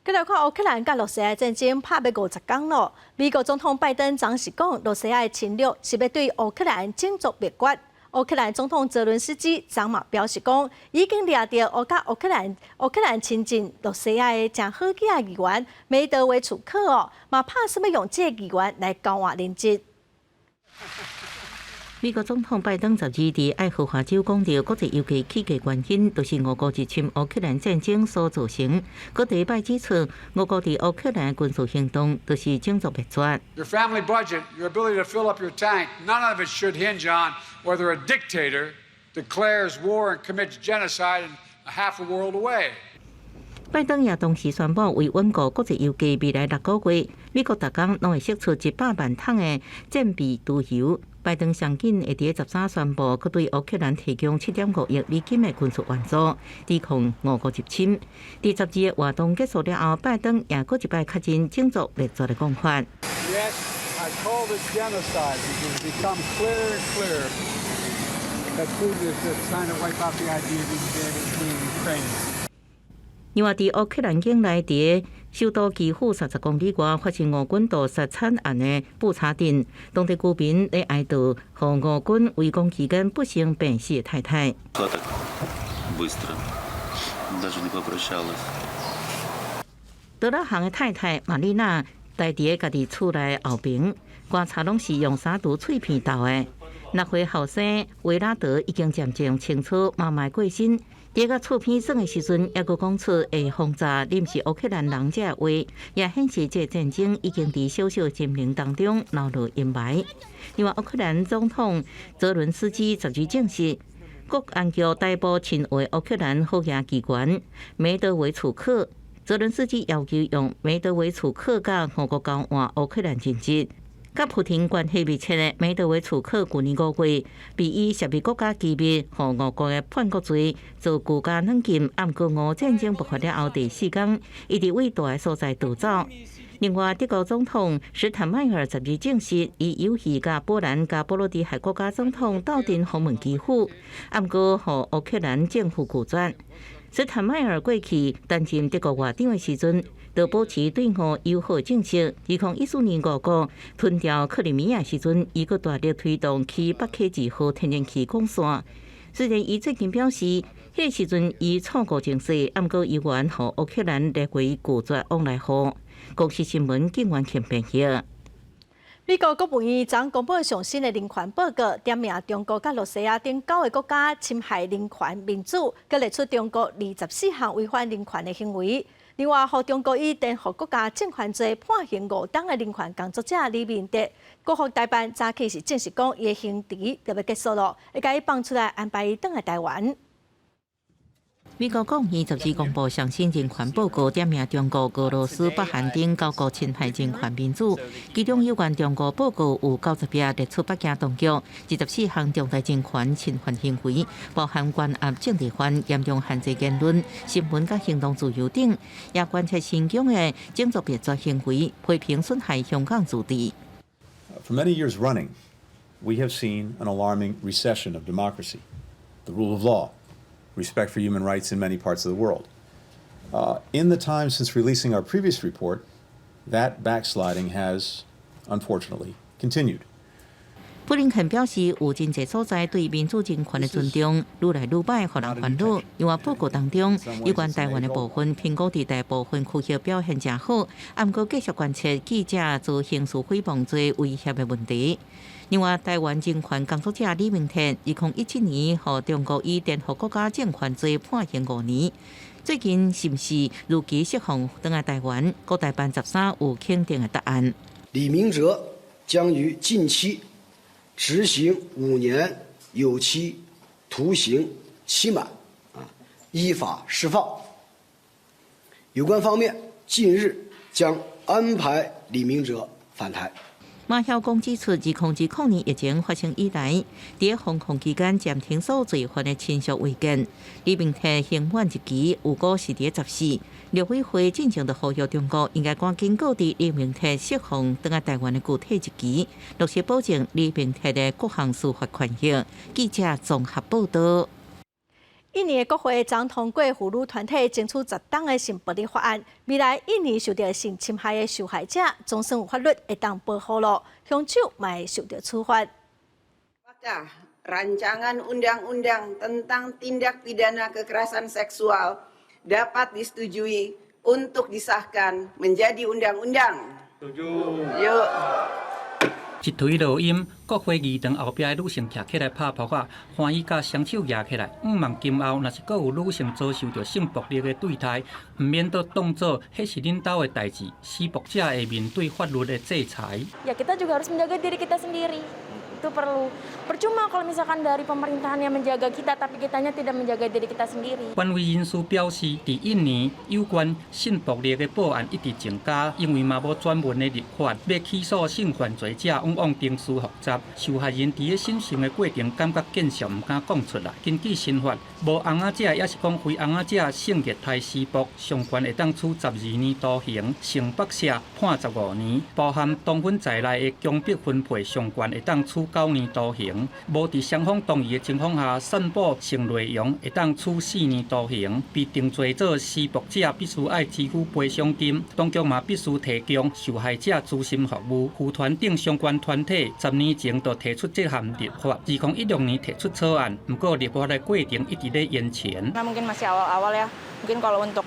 閣來看烏克蘭佮羅西亞戰爭拍欲50工囉。美國總統拜登昨是講，羅西亞的侵略是欲對烏克蘭種族滅絕。烏克蘭總統澤倫斯基昨嘛表示講，已經掠著烏佮烏克蘭親近羅西亞的誠好額議員梅德韋楚克哦，嘛拍算欲用這個議員來交換人質。美國總統拜登十二佇愛荷華州講著國際油價起價原因，就是俄國入侵烏克蘭戰爭所造成。閣第一擺指出，俄國佇烏克蘭軍事行動就是種族滅絕。 Your family budget, your ability to fill up your tank, none of it should hinge on whether a dictator declares war and commits genocide in half a world away. 拜登也同時宣布，為穩固國際油價未來6個月，美國逐工攏會釋出100萬桶的戰備儲油。拜登上緊會佇13宣布，閣對烏克蘭提供7.5億美金的軍事援助，抵抗俄國入侵。佇12個活動結束了後，拜登也閣一擺確認種族滅絕的講法。 Yes, I called it genocide because it's become clearer and clearer that Putin is just trying to wipe out the idea of even being Ukrainian. 另外，佇烏克蘭境內，佇首都基輔30公里外發生俄軍屠殺慘案的布查鎮，當地居民咧哀悼予俄軍圍攻期間不幸病死的太太。德拉行的太太瑪麗娜待佇家己厝內後爿，棺材攏是用三毒脆片鬥的。6歲後生維拉德已經漸漸清楚媽媽過身。佇共厝邊耍的時陣，猶閣講出會轟炸恁是烏克蘭人這話，也顯示這戰爭已經佇小小心靈當中留落陰霾。另外，烏克蘭總統澤倫斯基十日證實，國安局逮捕親烏烏克蘭好額機關梅德韋楚克。澤倫斯基要求用梅德韋楚克佮俄國交換烏克蘭人質。佮普廷關係密切的梅德韋楚克，舊年5月被以涉入國家機密予俄國的叛國罪遭拘監軟禁。毋過俄戰爭爆發了後第四工，伊佇位蹛的所在逃走。另外，德國總統施坦邁爾十日證實，伊有意佮波蘭佮波羅的海國家總統鬥陣訪問基輔，毋過予烏克蘭政府拒絕。施坦邁爾過去擔任德國外長的時陣，就保持對俄友好政策。2014年俄國吞掉克里米亞時陣，伊閣大力推動起北溪二號天然氣管線。雖然伊最近表示，彼個時陣伊錯誤情勢，毋過猶原予烏克蘭列為拒絕往來戶。公視新聞警員陳編譯。美國國務院昨公布上新的人權報告，點名中國佮羅西亞等九个國家侵害人權民主，閣列出中國24項違反人權的行為。另外，予中國以顛覆國家政權罪判刑5冬的人權工作者李明哲，國府台辦早起是證實講，伊的刑期就欲結束囉，會共伊放出來安排伊轉來台灣。美國國務院十日公布上新人權報告，點名中國、俄羅斯、北韓等九國侵害人權民主。其中有關中國報告有90頁，列出北京當局24項重大人權侵犯行為，包含關押政治犯、嚴重限制言論、新聞佮行動自由等，也關切新疆的種族滅絕行為，批評損害香港自治。 For many years running, we have seen an alarming recession of democracy, the rule of law, respect for human rights in many parts of the world. In the time since releasing our previous report, that backsliding has, unfortunately, continued. 布林肯表示，有真濟所在對民主人權的尊重愈來愈歹，予人煩惱。另外報告當中，有關台灣的部分評估佇大部分區域表現誠好，毋過繼續關切記者遭刑事誹謗罪威脅的問題。另外，台灣人權工作者李明哲，2017年予中國以顛覆國家政權罪判刑5年，最近是毋是如期釋放轉來台灣？國台辦13有肯定的答案。李明哲將於近期執行5年有期徒刑期滿，依法釋放。有關方面近日將安排李明哲返台。馬曉光指出，2020年疫情發生以來，佇封控期間暫停所有罪犯的親屬會見。李明哲刑滿日期預估是佇14。陸委會進前就呼籲中國應該趕緊告知李明哲釋放轉來台灣的具體日期，落實保證李明哲的各項司法權益。記者綜合報道。印尼的國會昨通過婦女團體爭取10冬的性暴力法案，未來印尼受到性侵害的受害者，總算有法律會當保護囉，兇手嘛會受到處罰。 Rancangan Undang-Undang tentang Tindak Pidana Kekerasan Seksual dapat disetujui untuk disahkan menjadi undang-undang. Setuju. 一槌落音，國會議堂後壁的女性徛起來拍噗仔，歡喜佮雙手舉起來，向望今後若是閣有女性遭受著性暴力的對待，毋免閣當做彼是恁兜的代誌，施暴者會面對法律的制裁。 Ya kita juga harus menjaga diri kita sendiri. Itu perlu. Percuma kalau misalkan dari pemerintahan yang menjaga kita, tapi kitanya tidak menjaga diri kita sendiri. 權威人士表示，佇印尼有關性暴力的報案一直增加，因為嘛無專門的立法，欲起訴性犯罪者，往往程序複雜，受害人佇咧審訊的過程感覺見笑，毋敢講出來。根據新法，無翁仔者抑是講非翁仔者性虐待施暴，上懸會當處12年徒刑，性剝削判15年，包含同婚在內的強迫分配上懸會當處9年徒刑；無佇雙方同意的情況下散布性內容，會當處4年徒刑。被定罪做施暴者必須愛支付賠償金，當局嘛必須提供受害者諮詢服務。婦團等相關團體10年前就提出這項立法，2016年提出草案，毋過立法的過程一直咧延前。 Nah mungkin masih awal-awal ya, mungkin kalau untuk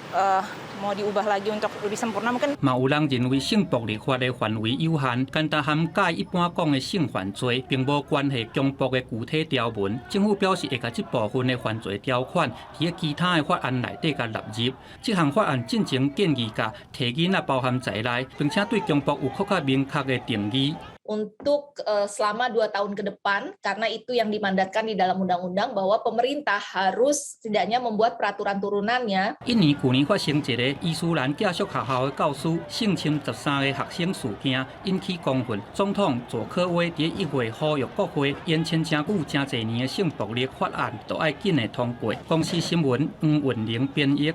mau diubah lagi untuk lebih sempurna mungkin. 嘛有人認為性暴力法的範圍有限，簡單涵蓋一般講的性犯罪，並無關係強暴的具體條文。政府表示會共這部分的犯罪條款，佇其他的法案內底共納入。這項法案進前建議共提囡仔包含在內，並且對強暴有閣較明確的定義。 Untuk selama 2 tahun ke depan, karena itu yang dimandatkan di dalam undang-undang bahwa pemerintah harus setidaknya membuat peraturan turunannya. 印尼去年發生一個伊斯蘭寄宿學校的教師性侵13個學生事件，引起公憤。總統佐科威佇1月呼籲國會延前誠久、誠濟年的性暴力法案都愛緊的通過。公視新聞黃雲玲編譯。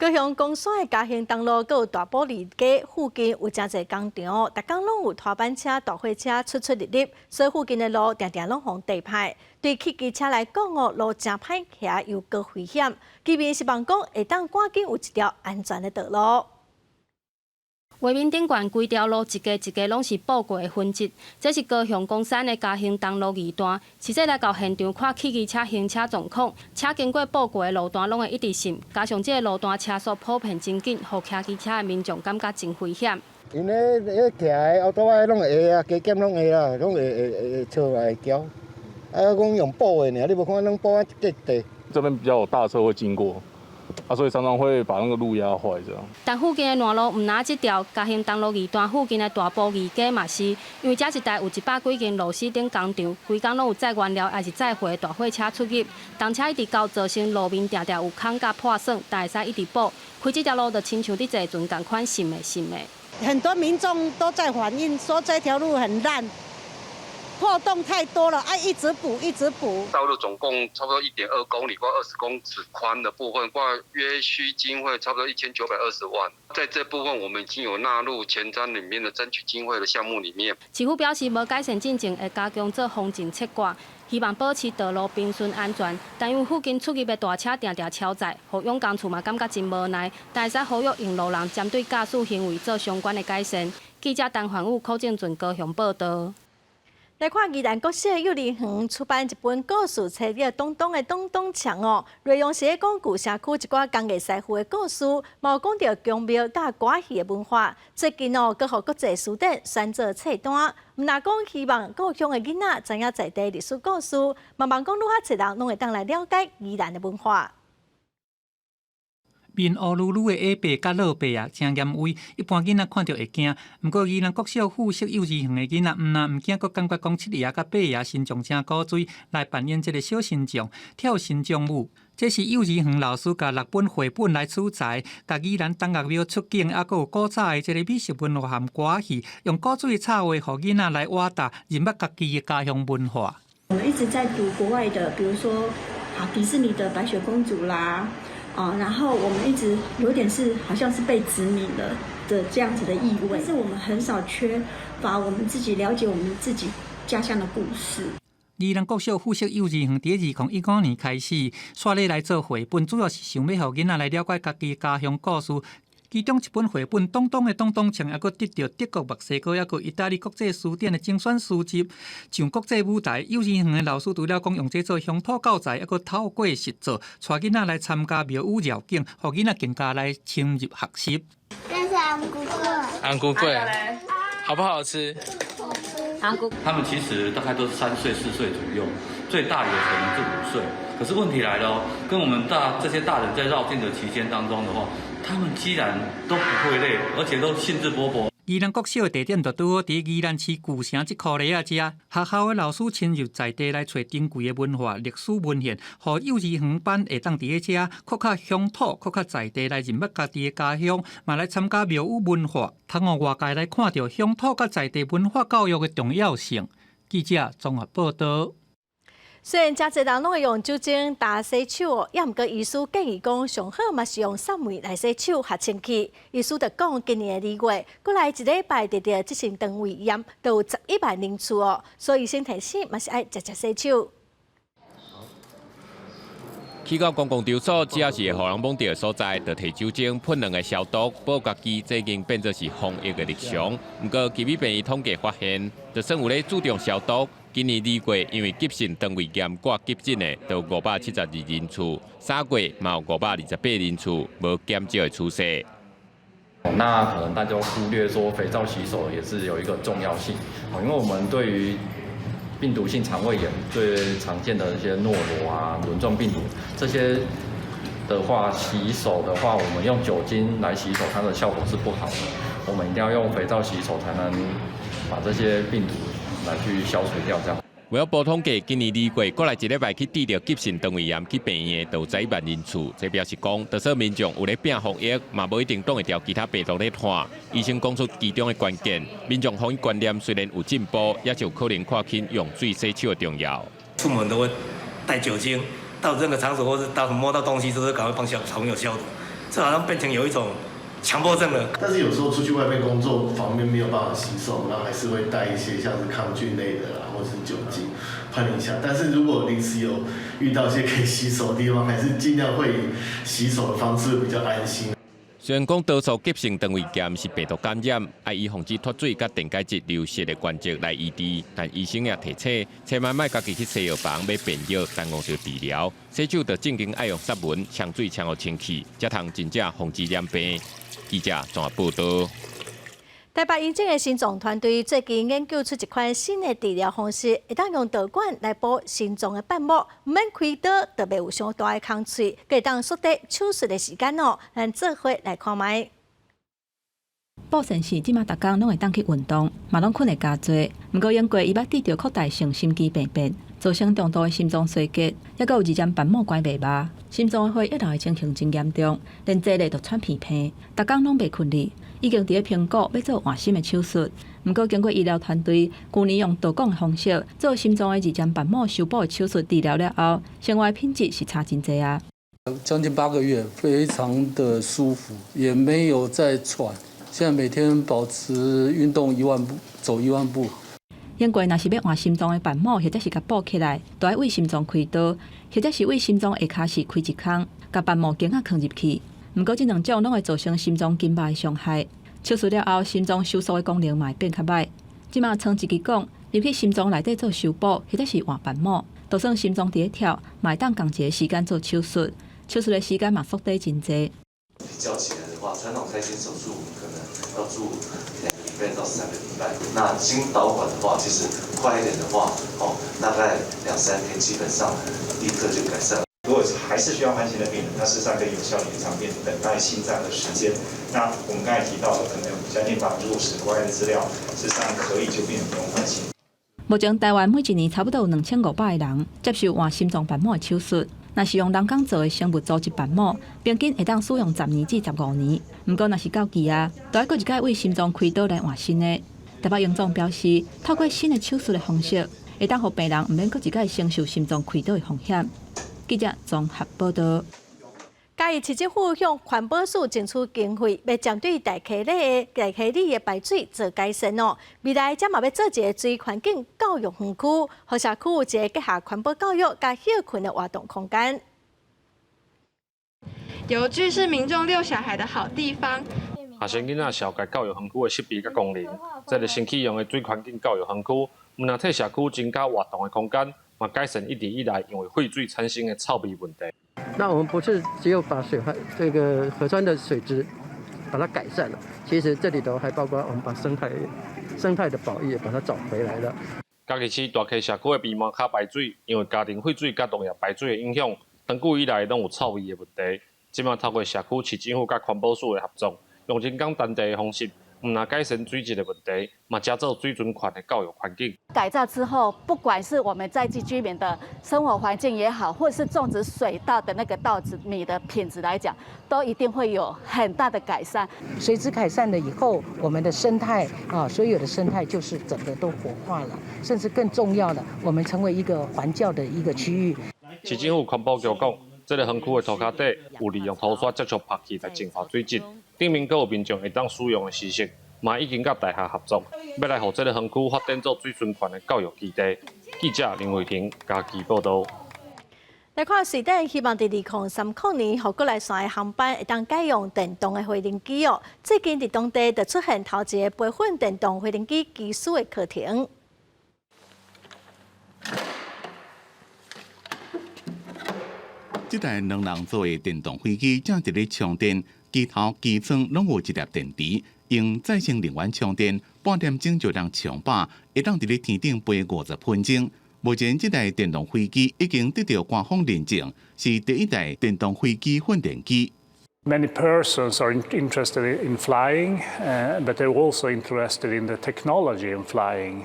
高雄岡山的嘉興東路，閣有大埔二街附近有誠濟工場，逐工攏有拖板車、大貨車出出入入，所以附近的路定定攏予硩歹。對汽機車來講哦，路誠歹行又閣危險。居民希望講會當趕緊有一條安全的道路。畫面頂懸規條路一格一格攏是補過的痕跡，這是高雄岡山的嘉興東路二段。實際來到現場看汽機車行車狀況，車經過補過的路段攏會一直滲，加上這个路段車速普遍真緊，予騎機車的民眾感覺真危險。𪜶彼彼騎的後頭仔攏會啊，加減攏會啦，攏會會會錯來會交。啊，講用補的爾，你無看攏補啊一塊塊。這邊比較有大車會經過。啊，所以常常會把那個路壓壞，這樣。但附近的爛路毋但這條，嘉興東路二段附近的大埔二街嘛是，因為這一帶有100幾間螺絲釘工廠，規工攏有載原料抑是載貨的大貨車出入，重車一直交造成路面定定有空佮破損，但會使一直補，開這條路就親像佇坐船仝款，滲的滲的。很多民眾都在反映說這條路很爛。破洞太多了，啊，一直補，一直補。道路總共差不多1.2公里或20公尺寬的部分，掛約需經費差不多1920萬。在這部分，我們已經有納入前瞻裡面的爭取經費的項目裡面。市府表示，無改善進前會加強做防震切割，希望保持道路平順安全。但因為附近出入的大車定定超載，予養工處嘛感覺真無奈。但會使呼籲用路人針對駕駛行為做相關的改善。記者陳環武、柯正俊高雄報道。來看宜蘭國小幼兒園出版一本故事冊，叫《東東的東東牆》哦，內容是咧講舊城區一寡工藝師傅的故事，嘛有講著宮廟佮歌戲的文化。最近哦，閣予國際書展選做冊單，毋但講希望故鄉的囡仔知影在地歷史故事，嘛望講愈較濟人攏會當來了解宜蘭的文化。面烏嚕嚕的矮伯佮老伯啊，誠嚴威，一般囡仔看著會驚。毋過宜蘭國小附設幼稚園的囡仔，毋但毋驚，閣感覺講七爺佮八爺身上誠古錐，來扮演這个小神將，跳神將舞。這是幼稚園老師共六本繪本來取材，共宜蘭東岳廟出境，猶閣有古早的這个美食文化和歌戲，用古錐的插畫，予囡仔來活動，認捌家己的家鄉文化。我們一直在讀國外的，比如說啊迪士尼的白雪公主啦。啊，然後我們一直有點是好像是被殖民了的這樣子的意味，但是我們很少缺乏我們自己了解我們自己家鄉的故事。宜蘭國小附設幼稚園佇2015年開始，煞咧來做繪本，主要是想欲予囡仔來了解家己家鄉故事。其中一本繪本《東東的東東牆》猶閣得著德國、墨西哥，猶閣意大利國際書展的精選書籍，上國際舞台。幼稚園的老師除了講用這做鄉土教材，猶閣透過實作，帶囡仔來參加廟宇繞境，予囡仔更加來深入學習。這是紅菇粿。紅菇粿，好不好吃？紅菇。他們其實大概都是3歲、4歲左右，最大也可能是5歲。可是問題來了，跟我們大這些大人在繞境的期間當中的話，他們居然都不會累，而且都興致勃勃。宜蘭國小的地點就拄好佇宜蘭市舊城這箍犁仔遮，學校的老師深入在地來揣珍貴的文化歷史文獻，予幼稚園班會當佇咧遮，閣較鄉土、閣較在地來認捌家己的家鄉，嘛來參加廟宇文化，通予外界來看著鄉土佮在地文化教育的重要性。記者綜合報道。雖然誠濟人攏會用酒精焦洗手哦，也毋過醫師建議講，上好嘛是用殺酶來洗手較清氣。醫師就講，今年的2月，閣來一禮拜得著急性腸胃炎，都有11萬人次哦，所以醫生提醒嘛是愛常常洗手。去到公共場所，只要是會予人摸著的所在，就提酒精噴兩个消毒，保家己，這已經變做是防疫的日常。毋過，奇美病院統計發現，就算有咧注重消毒，今年2月因為急性腸胃炎掛急診的，就572人次；3月嘛有528人次，無減少的趨勢。那可能大家忽略說，肥皂洗手也是有一個重要性，因為我們對於病毒性腸胃炎最常見的一些諾羅啊、輪狀病毒這些的話，洗手的話，我們用酒精來洗手，它的效果是不好的。我們一定要用肥皂洗手，才能把這些病毒來去消除掉。這樣。衛福部統計，今年2月閣來一禮拜去治療急性腸胃炎去病院的，就有11萬人次。這表示講，就算民眾有咧拚防疫，嘛無一定擋會牢其他病毒咧傳。醫生講出其中的關鍵，民眾防疫觀念雖然有進步，也是有可能看輕用水洗手的重要。出門都會帶酒精，到任何場所或是到摸到東西，都是趕快幫小朋友消毒。這好像變成有一種強迫症了。但是有時候出去外面工作，方便沒有辦法洗手，然後還是會帶一些像是抗菌類的啦，或是酒精噴一下。但是如果臨時有遇到一些可以洗手的地方，還是盡量會以洗手的方式比較安心。雖然講多數急性腸胃炎是病毒感染，愛以防止脫水佮電解質流失的原則來醫治，但醫生也提醒，千萬莫家己去西藥房買便藥，耽誤著治療。洗手就正經愛用殺蚊，沖水沖予清氣，才通真正防止染病。記者綜合報道。台北榮總的心臟團隊最近研究出一款新的治療方式，會當用導管來補心臟的瓣膜，毋免開刀，就袂有傷大的空喙，會當縮短手術的時間哦。咱做伙來看覓。布先生這馬逐工攏會當去運動，嘛攏睏會加濟。毋過英國伊捌得著擴大性心肌病變，造成重度的心臟衰竭，抑閣有二尖瓣膜關袂峇，心臟的血液流的情形真嚴重，連坐咧都喘鼻鼻，逐工攏袂睏哩。已經佇咧評估欲做換心的手術，毋過經過醫療團隊舊年用導管的方式做心臟的二尖瓣膜修補的手術治療了後，生活品質是差真濟啊！將近8個月，非常的舒服，也沒有再喘。現在每天保持運動一萬步，走1萬步。英國若是欲換心臟的瓣膜，或者是共補起來，都愛對心臟開刀，或者是對心臟下跤時開一空，共瓣膜釘仔囥入去。毋過這兩種攏會造成心臟筋膜的傷害。手術了後，心臟收縮的功能嘛會變較䆀。這馬創一支管入去心臟內底做修補，或者是換瓣膜，就算心臟佇咧跳，嘛會當仝一个時間做手術，手術的時間嘛縮短真濟。比較起來的話，傳統開心手術我們可能要住2個禮拜到3個禮拜。那經導管的話，其實快一點的話，哦，大概兩三天，基本上立刻就改善。如果還是需要換心的病人，那事實上可以有效延長病人等待心臟的時間。那我們剛才提到的，可能有將近50%國外的資料，事實上可以就變成不用換心。目前台灣每一年差不多有2500个人接受換心臟瓣膜的手術。若是用人工做的生物組織瓣膜，平均會當使用10年至15年。毋過若是到期啊，就愛閣一擺對心臟開刀來換新的。台北榮總表示，透過新的手術的方式，會當予病人毋免閣一擺承受心臟開刀的風險。記者綜合報道。嘉義市政府向環保署爭取經費，欲針對大溪里的排水做改善哦。未來才嘛欲做一个水環境教育園區，予社區有一个結合環保教育佮歇睏的活動空間。遊具是民眾遛小孩的好地方。學生囡仔紹介教育園區的設備佮功能，這个新啟用的水環境教育園區，毋但替社區增加活動的空間，嘛改善一直以來因為廢水產生的臭味問題。那我們不是只有把水環這個河川的水質把它改善了，其實這裡頭還包括我們把生態的保育也把它找回來了。嘉義市大溪社區的鼻門跤排水，因為家庭廢水佮農業排水的影響，長久以來攏有臭味的問題。這馬透過社區市政府佮環保署的合作，用人工淡地的方式，毋但改善水質的問題，嘛成做水循環的教育環境。改造之後，不管是我們在地居民的生活環境也好，或是種植水稻的那個稻子米的品質來講，都一定會有很大的改善。水質改善了以後，我們的生態啊，所有的生態就是整個都活化了，甚至更重要的，我們成為一個環教的一個區域。市政府環保局講，這个園區的塗跤底有利用塗沙接觸曝氣來淨化水質，頂面閣有民眾會當使用的時勢，嘛已經佮大學合作，欲來予這个園區發展做水循環的教育基地。記者林慧婷嘉義報導。來看瑞典希望佇2030年，予國內線的航班會當改用電動的飛行機哦。最近佇當地就出現頭一個培訓電動飛行機機師的課程。這台兩人座的電動飛機正佇咧充電，機頭、機艙攏有一粒電池，用再生能源充電，半點鐘就能充飽，會當佇咧天頂飛50分鐘。目前這台電動飛機已經得到官方認證，是第一台電動飛機訓練機。 Many persons are interested in flying, but they're also interested in the technology in flying,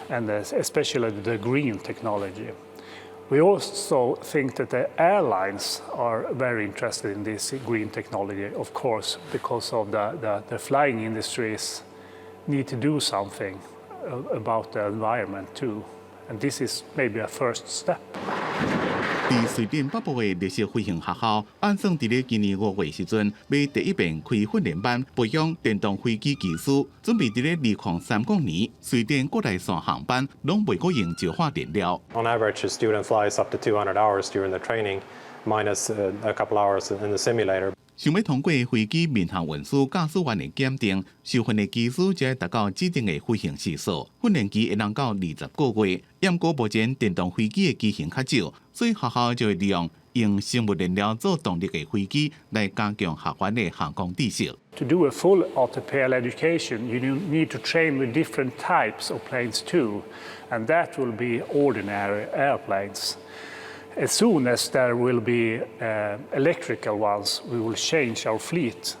and especially the green technology. We also think that the airlines are very interested in this green technology, of course, because of the flying industries need to do something about the environment too. And this is maybe a first step. 佇瑞典北部的綠色飛行學校，按算佇咧今年5月時陣，欲第一遍開訓練班，培養電動飛機機師，準備佇咧2030年，瑞典國內線航班攏袂閣用石化燃料。 On average, a student flies up to 200 hours during the training, minus a couple hours in the simulator. 想欲通過飛機民航運輸駕駛員的檢定，受訓的機師才會達到指定的飛行時數。訓練期會當到20個月。毋過目前電動飛機的機型較少，所以學校就會利用用生物燃料做動力的飛機來加強學員的航空知識。 To do a full ATPL education, you need to train with different types of planes too, and that will be ordinary airplanes. As soon as there will be electrical ones, we will change our fleet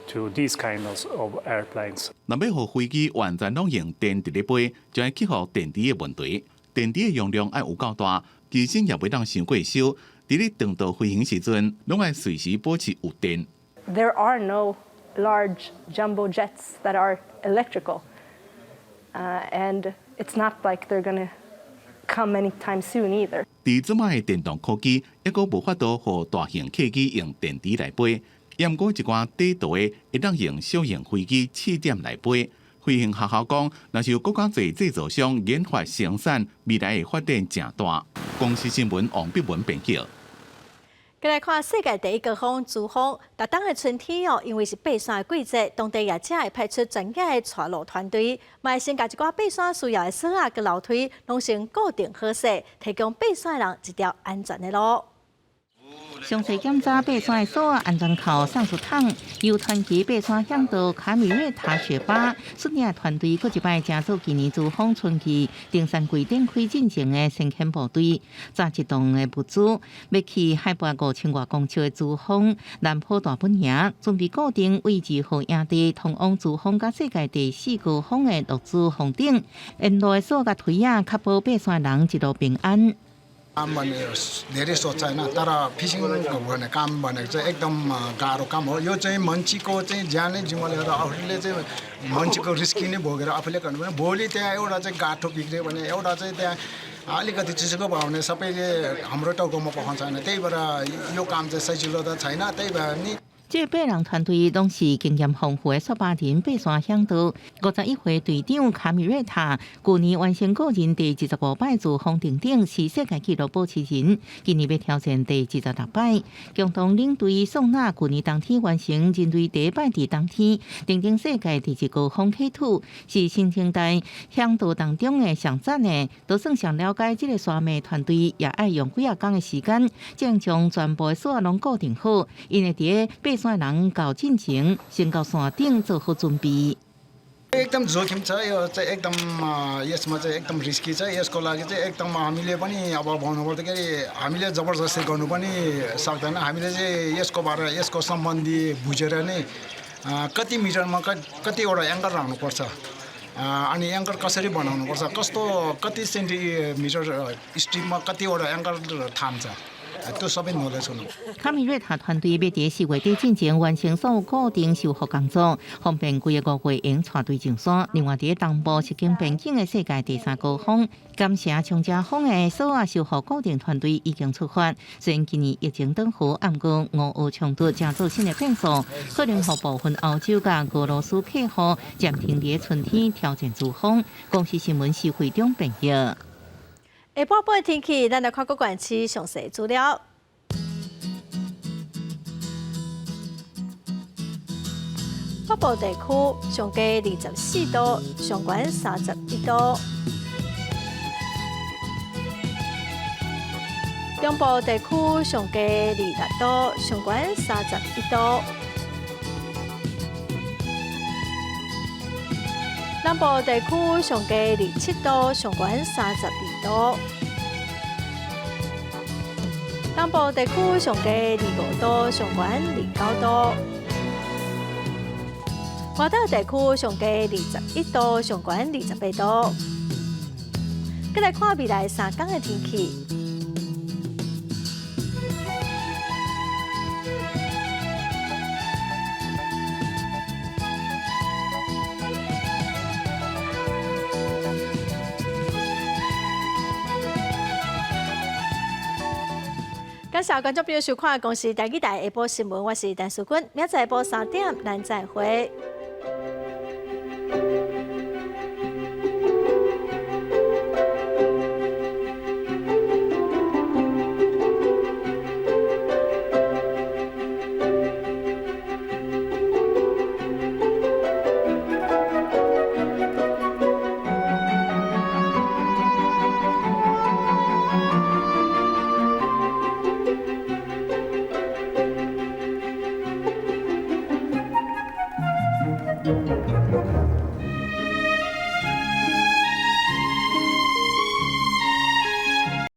to these kind of airplanes. 若欲予飛機完全攏用電佇咧飛，就愛克服電池的問題。電池的容量愛有夠大，機身也袂當傷過燒。佇咧長途飛行時陣，攏愛隨時保持有電。 There are no large jumbo jets that are electrical, and it's not like they're gonna come anytime soon either. 佇這擺的電動客機，猶閣無法度予大型客機用電池來飛，毋過一寡短途的會當用小型飛機試點來飛。飛行學校講，若是有閣較濟製造商研發生產，未來會發展誠大。公視新聞王碧文編輯。過來看世界第一高峰珠峰，逐冬的春天哦，因為是爬山的季節，當地業者會派出專業的帶路團隊，嘛會先共一寡爬山需要的索仔佮樓梯，攏先固定好勢，提供爬山的人一條安全的路。詳細檢查爬山的索仔安全扣、送出桶，由傳奇爬山嚮導卡米瑞塔雪巴率領團隊，閣一擺成做今年珠峰春季登山季展開進前的先遣部隊，載一棟的物資，欲去海拔5000外公尺的珠峰南坡大本營，準備固定位置予營地，通往珠峰佮世界第四高峰的洛茲峰頂，沿路的索佮梯仔，確保爬山人一路平安。 काम भने धेरै सोच छैन तर फिसिङको भने काम भनेको चाहिँ एकदम गाह्रो काम हो। यो चाहिँ मान्छेको चाहिँ ज्यानै जिम्मा लिएर आफूले चाहिँ मान्छेको रिस्क नै भोगेर आफूले गर्नु पर्यो। भोलि त्यहाँ एउटा चाहिँ गाँठो बिग्रियो भने, एउटा चाहिँ त्यहाँ अलिकति चिसोको भयो भने सबैले हाम्रो टाउकोमा पखाउँछ होइन। त्यही भएर यो काम चाहिँ सजिलो त छैन, त्यही भएर नि। 這八人團隊攏是經驗豐富的雪巴人爬山嚮導，51歲隊長卡米瑞塔，舊年完成個人第25擺珠峰登頂，是世界紀錄保持人。今年欲挑戰第26擺。共同領隊宋娜，舊年冬天完成人類第一擺佇冬天登頂世界第二高峰 K2，是新生代嚮導當中的上讚的。都算上了解這个山脈團隊，也愛用幾仔工的時間，將將全部的索攏固定好，𪜶會佇咧爬山人到進前，先到山頂做好準備。 एकदम जोखिम छ यो चाहिँ, एकदम यसमा चाहिँ एकदम रिस्की छ। यसको लागि चाहिँ एकदम हामीले पनि अब भन्नुपर्दाखेरि हामीले जबरजस्ती गर्नु पनि सक्दैन। हामीले चाहिँ यसको बारे, यसको सम्बन्धी बुझेर नै कति मिटरमा कतिवटा एङ्कर राख्नुपर्छ अनि एङ्कर कसरी बनाउनुपर्छ, कस्तो कति सेन्टिमिटर स्ट्रिपमा कतिवटा एङ्कर थाम्छ, त्यो सबै नलेज हुनु。卡米瑞塔團隊欲佇4月底進前完成所有固定修復工作，方便規个5月𪜶帶隊上山。另外，佇東部石經邊境的世界第三高峰甘城長者峰的索仔修復固定團隊已經出發。雖然今年疫情等候，毋過俄烏衝突成做新的變數，可能予部分歐洲佮俄羅斯客戶暫停佇春天挑戰珠峰。公視新聞施會長編譯。下晡晡天氣，咱來看各縣市詳細資料。北部地區上低24度，上懸31度；中部地區上低26度，上懸31度；南部地區上低27度，上懸32度；東部地區上低25度，上懸29度；外島地區上低21度，上懸28度。閣來看未來3天的天氣。感謝觀眾朋友收看《公視台語台》下晡新聞，我是陳淑君，明仔載下晡3點，咱再會。